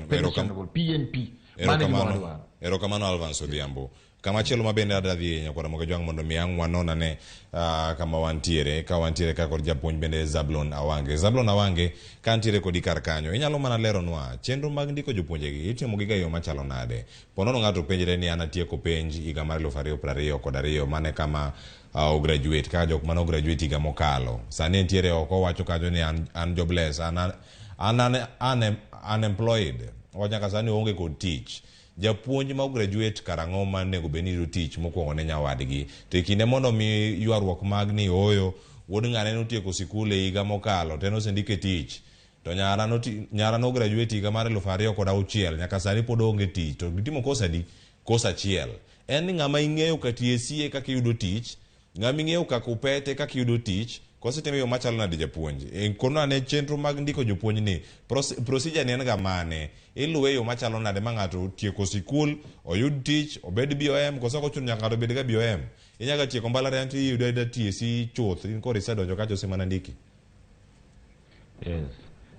Pensionable, PNP. Mano e gima Erokamano, wadwaro. erokamano Alvance Odhiambo. Kamachielo ma bende adwa dhi nyakwara Mogajwang' mondo mi ang' wanon ane kama wantiere, ka wantiere ka kod japuonj bende Zablon Awange. Zablon Awange, ka ntiere kodi kar kanyo, inyalo mana leronwa chenro mag ndiko jopuonjegi itimo gi ga yo machalo nade? Ponono ng'ato penjre ni an atieko penj higa mar 2022, mane kama ograduate, kaka jok mane ograduate higa mokalo. Sani entiere oko owacho kanyo ni an jobless, an unemployed. Owacho nyaka sani oonge kod tich. Japuonj ma ograduate karang'o ma onego bed ni yudo tich mokwongo ne nyawadgi? To e kinde mondo mi ywaruok mag ni ooyo, wuod ng'ane notieko sikul e higa mokalo to en osendike tich. To nyara nograduate higa mar 2006 nyaka sani pod oonge tich. To gitimo course adi? Course achiel. En ni ng'ama ing'eyo ka TSC kaka iyudo tich, ng'ama ing'eyo kaka upete kaka iyudo tich, koso itimo e yo machalo nade japuonj? E, kono ane chenro mag ndiko jopuonj ni, procedure ni en ga mane? Iluwe e yo machalo nade ma ng'ato tieko sikul, oyud tich, obed BOM, koso ok ochuno nyaka ng'ato obed ga BOM? Inyalo tieko mbalariany to iyudo ayuda TSC chuth, in koro isedonjo kacha osemana ndiki. Yes.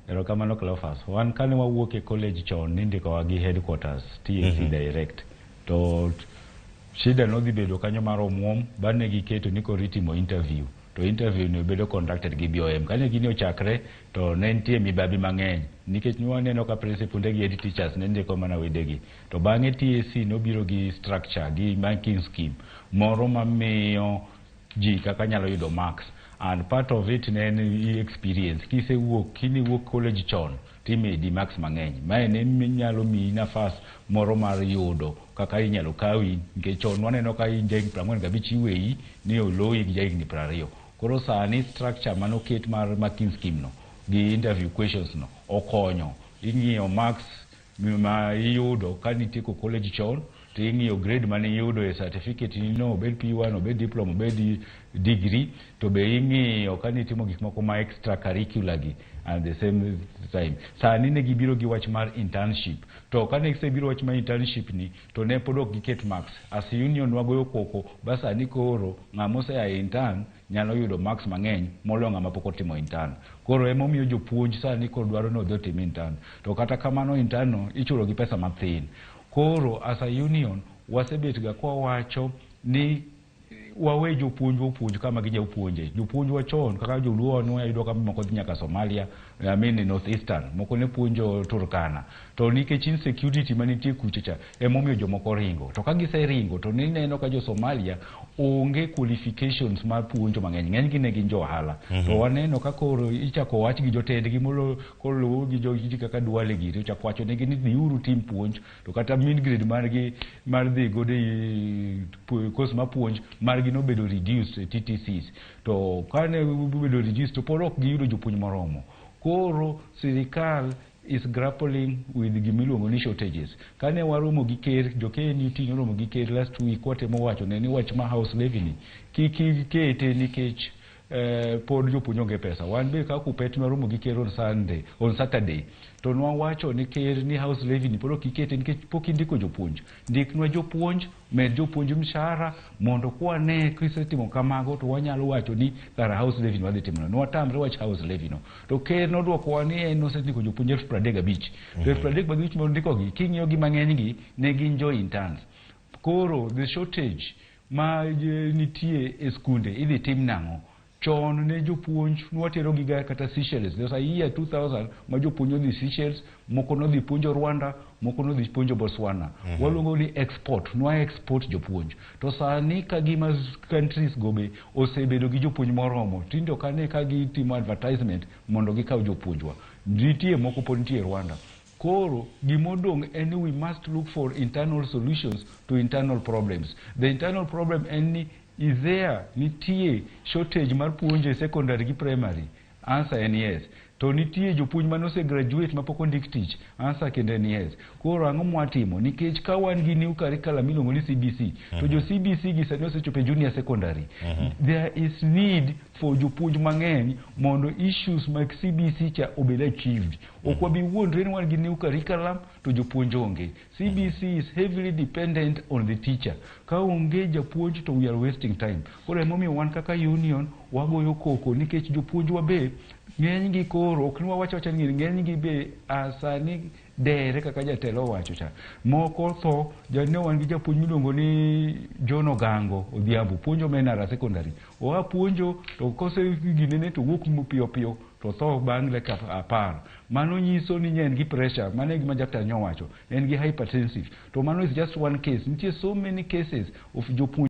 Erokamano Cleophas. Wan kane wawuok e college chon nindikowa gi headquarters TSC direct. To shida nodhi bedo kanyo mar omuom, bang'e giketo ni koro itimo interview. To interview no bedo conducted gi BOM. Kane gini ochakre to ne nitie mibabi mang'eny nikech ne waneno ka principal gi head teachers ne ndiko mana wedegi. To bang'e TSC nobiro gi structure gi marking scheme moro mamiyo ji kaka nyalo yudo marks and part of it ne en experience. Kisewuok kiniwuok college chon timedi marks mang'eny. Mae ne nyalo miyi nafas moro mar yudo kaka inyalo kawi nikech chon waneno ka in jahigni 45 iweyi ni oloyi gi jahigni 20. Koro sani structure manoket mar marking scheme no gi interview questions no okonyo. Ing'iyo marks ma iyudo ka nitieko college chon to ing'iyo grade mane iyudo e certificate ni no, obed P1, obed diploma, obed degree, to be ing'iyo ka nitimo gik moko ma extra curricular gi at the same time. Sani ne gibiro gi wach mar internship. To kane gisebiro wach mar internship ni to ne pod ok giket marks. As union wagoyo koko ba sani koro ng'ama osea e intern nyalo yudo marks mang'eny moloyo ng'ama pok otimo intern. Koro emomiyo jopuonj sani koro dwaro ni odhi otim intern. To kata kamano intern no ichulo gi pesa mathin. Koro as a union wasebet ga kwawacho ni wawe jopuonj opuonj kama ginya puonje. Jopuonj wa chon kaka joluo ne wayudo ka moko dhi nyaka Somalia, I mean North Eastern, moko ne puonjo Turkana. To nikech insecurity manitie kucha cha emomiyo jomoko ringo. To ka giseringo to nineno ka jo Somalia onge qualifications mar puonjo mang'eny. Ng'enygi ne gin jo ohala. To waneno ka koro ichako wach gi jotendgi molo koluw gi jo ji kaka Duale giri ochako wacho negi ni dhiuru tim puonj to kata mean grade margi mar dhi godo e course mar puonj margi nobedo reduced e TTCs. To kane obedo reduced to pod ok giyudo jopuonj moromo. Koro sirikal is grappling with gimiluongo ni shortages. Kane waromo gi ker, jo KNUT noromo gi ker last week watemo wacho ne ni wach ma house levy ni kik ikete nikech pod jopuonj onge pesa. Wan be kaka KUPPET nwaromo gi ker on Sunday, on Saturday to nwawacho ni ker ni house levy ni pod ok ikete nikech pok indiko jopuonj. Ndiknwa jopuonj, med jopuonj mshahara mondo kwane kisetimo kamago to wanyalo wacho ni kara house levy ni wadhi timo. Nwatamre wach house levy no. To ker nodwokowa ni en osendiko jopuonj 35,000. To 35,000 mondikogi king'iyo gi mang'eny gi ne gin jo interns. Koro the shortage ma nitie e skunde idhi tim nang'o? Chon ne jopuonj nwatero gi ga kata Seychelles. There was a year 2000 ma jopuonj nodhi Seychelles, moko nodhi puonjo Rwanda, moko nodhi puonjo Botswana. Waluongo ni export, nwa export jopuonj. To sani ka gima countries go be osebedo gi jopuonj moromo, tinde ok ane ka gitimo advertisement mondo gikaw jopuonjwa. Nitie moko pod nitie Rwanda. Koro gimodong' en ni we must look for internal solutions to internal problems. The internal problem en ni is there nitie shortage mar puonjo e secondary gi primary? Answer en yes. To nitie jopuonj mane ose graduate mapok ondik tich? Answer kendo en yes. Koro ang'o mwatimo? Nikech ka wan gi new curriculum miluongo ni CBC, to jo CBC gi sani osechopo e junior secondary. There is need for jopuonj mang'eny mondo issues mag CBC cha obed achieved. Ok wabi wuondre ni wan gi new curriculum to jopuonj onge. CBC is heavily dependent on the teacher. Ka onge japuonj to we are wasting time. Koro emomiyo wan kaka union wagoyo koko nikech jopuonjwa be ng'enygi koro ok ni wawach awacha ni ng'enygi be sani Dere kaka jatelo owacho cha. Moko tho, ne wan gi japuonj miluongo ni John Ogango Odhiambo, puonjo Menara Secondary. Oa puonjo to kose ginene to wuok piyo piyo to tho bang' dakika 10. Mano nyiso ni en gi pressure, mano e gima daktari nyowacho, en gi hypertensive. To mano is just one case. Nitie so many cases of jopuonj.